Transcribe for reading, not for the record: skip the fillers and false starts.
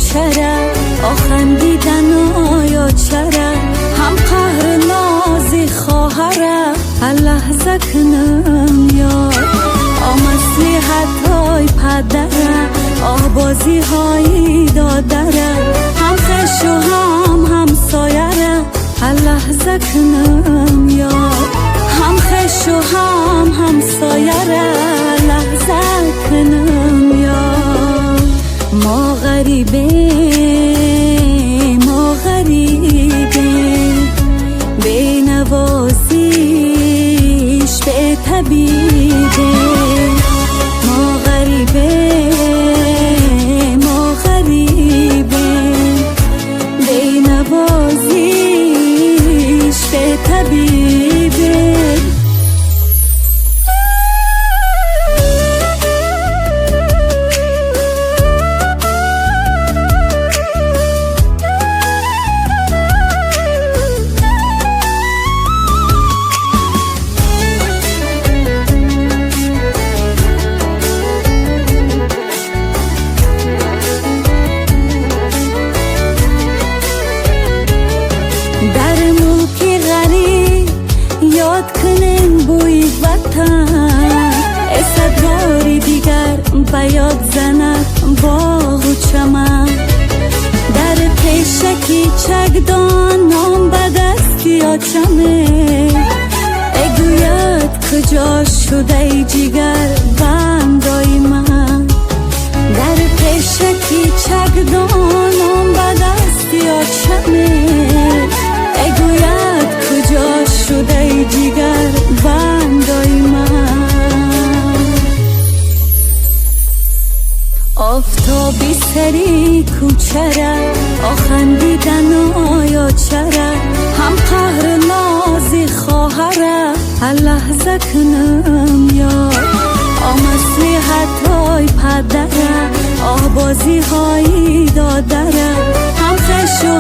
کوچره، آخندیدن آیا چرا، هم قهر نازی خواهره هر لحظه کنم یاد. آه مصلحت های پدره، آه بازی های دادره، هم خویش و هم همسایه را هر لحظه کنم یاد. هم خویش و هم همسایه را هر لحظه کنم یاد. ما غریبه، ما غریبه، بی نوازیش به طبیبه. ما غریبه، ما غریبه، بی نوازیش به طبیبه. Дар мулки ғариб ёд кунем бӯи ватан, э садбори дигар ба ёд занад боғу чаман. Дар пешаки чакдон нон ба дасти очаме, э гӯяд куҷо шудаи ҷигар бандои ман. Дар пешаки чакдон нон ба дасти очаме, э гӯяд куҷо шудаи ҷигар бандои ман. Офтоби сари кӯчара, охандидан оё чара, ҳам қаҳру нози хоҳара ҳар лаҳза кунам ёд. Оҳ маслиҳатҳои падара, оҳ бозиҳои додара, ҳам хешу